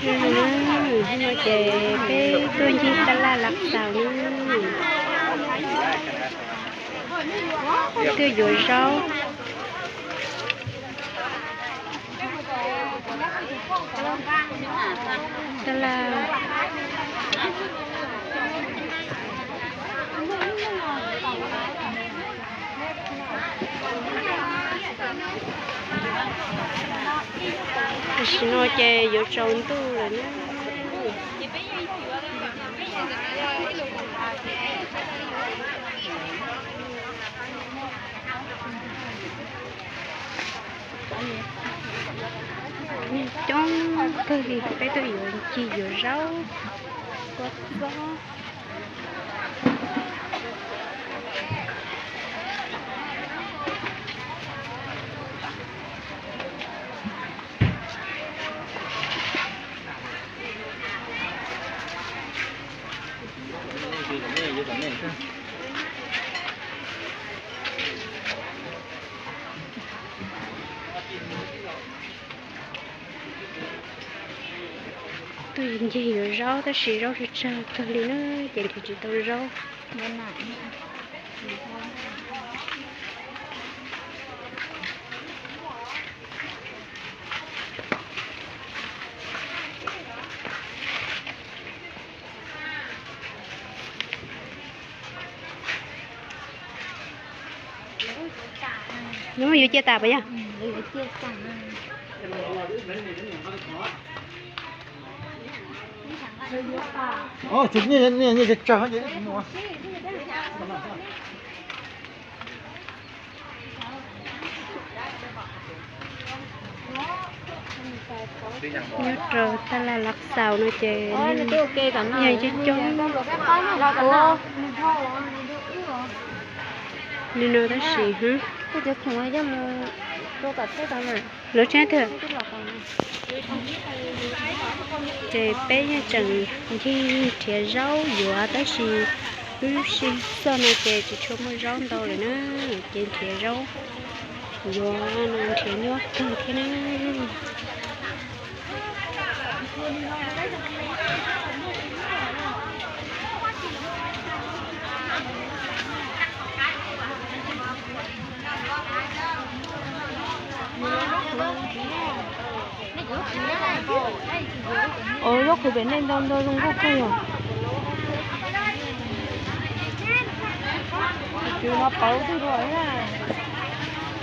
Hnub no ces peb tuaj ncig taj laj Lav Xaus na, tuaj yuav zaub. Taj laj. Tam sim no ces yuav tsaus ntuj lawm na. Neeg coob kawg li, peb tuaj yuav ncig yuav zaub, kua txob. Tuaj ncig yuav zaub tab sis zaub tsawg tsawg kawg li na, ces nrhiav tsis tau zaub. Nws muab yuav cia tas puas yog? Nyob rau taj laj Lav Xaus no ces yog coob coob li no tab sis lawv tshab twg. Ces peb yeej tseem ncig nrhiav zaub yuav tab sis lub sij hawm no ces tsis tshua muaj zaub ntau lawm na, ces nrhiav zaub yuav no nrhiav nyuaj kawg thiab na. Ua lub qhwv pem nej ntau ntau zoo nkauj kawg yom.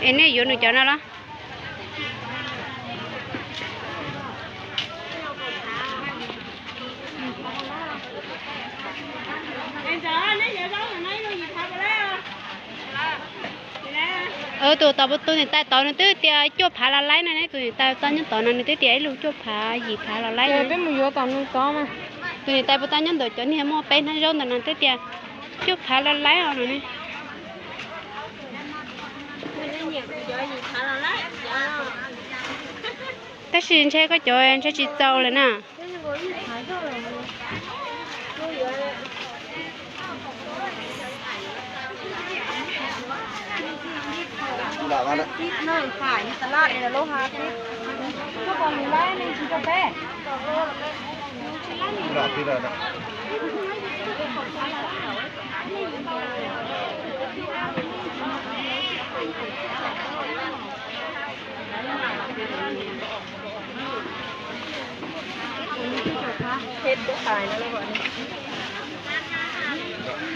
Es nej yuav nws cov no los? Tus tau tus niam tais tod nws twb tias cuaj phav los laib no ne, tus niam tais tau nyob tod no nws twb tias ib lub cuaj phav yim phav los laib. Peb mus yuav tom nws tod mas. Tus niam tais puas tau nyob ntawm cov niag muaj peb hnab zaub ntawm no twb tias cuaj phav los laib os no ne. Tab sis ntshe koj cov ntshe tsis txaus lawm na.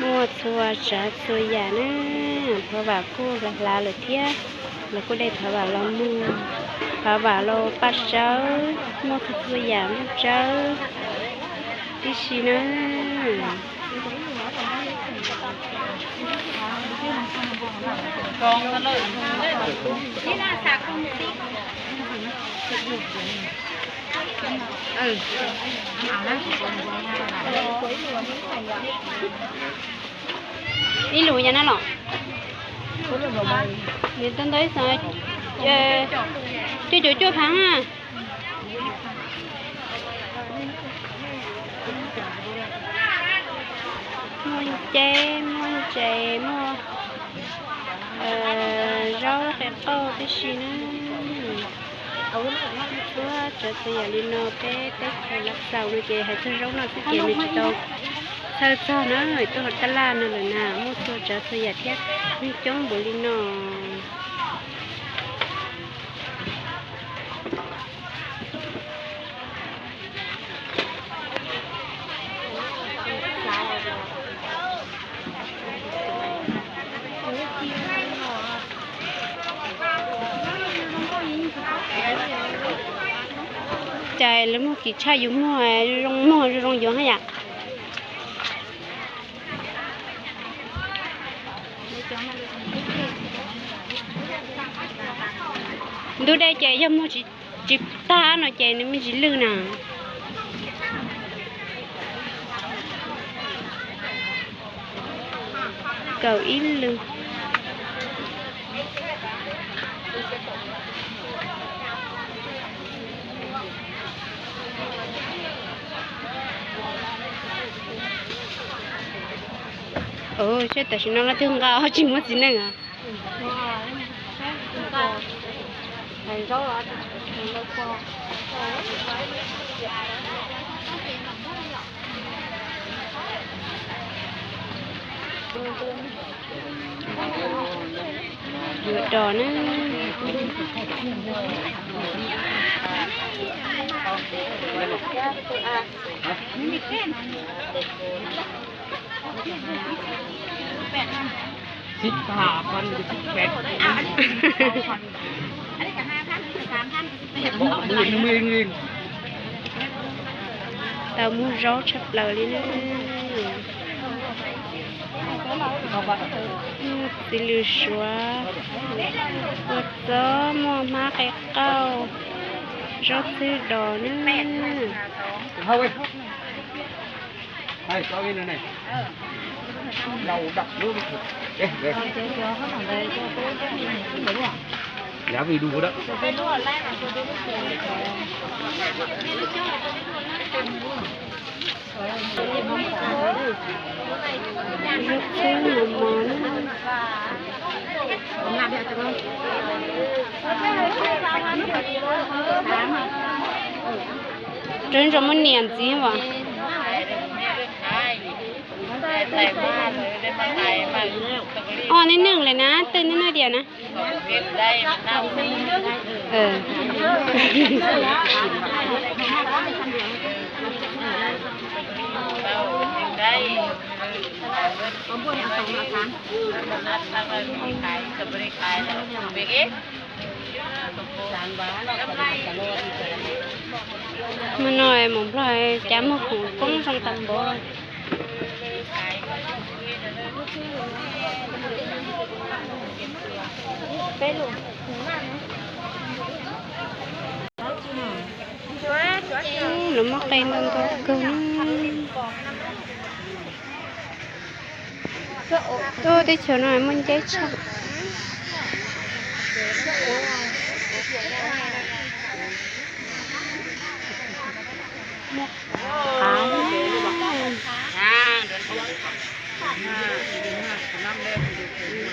Muaj txhua tsav txhua yam na, thov vam kuj hlav hlav lawm thiab, lawv kuj de thov vam los muag, thov vam los paj tsawb, muaj txhua txhua yam muaj tsawb tib si na. Ib lus yam na los? Nws tau ntau ib xeem, cuaj caum cuaj phav na. Muaj nceb, muaj ntses, muaj zaub qe qauj tib si na. Txhua tsav txhua yam li no peb teb chaws Lav Xaus no ces hais txog zaub no xwb ces nws tsis tau txhawj txog na, tuaj hauv tab laj no lawm na, muaj txhua tsav txhua yam thiab, yeej coob npaum li no. Cas lawv muag kim tshaj yus muag, zoo muag zoo zoo yuav hab yam. Ntub dej ces yog muag tsis tag no ces nws me ntsis lwj na. Kaum ib lwm. Seb tam sim no leej twg nqa tsis muaj txiv neej. Yuav dos na. Tau muag zaub tshaj plaws li na. Txiv lws suav, ua txob, muaj hmab qe qauj, zaub txhwb dos na. Rau zoo muaj niam ntxiv as. Os, nej neej lawm na, twb nej neej tiag na. Hmo no mus Nplog cas muag khoom poob zoo tag npaum. Lawv muab qe ntau ntau kawg. Tuaj teb chaws no muaj nceb tshaj. Muaj qav,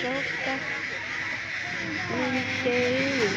zaub tag, muaj nceb.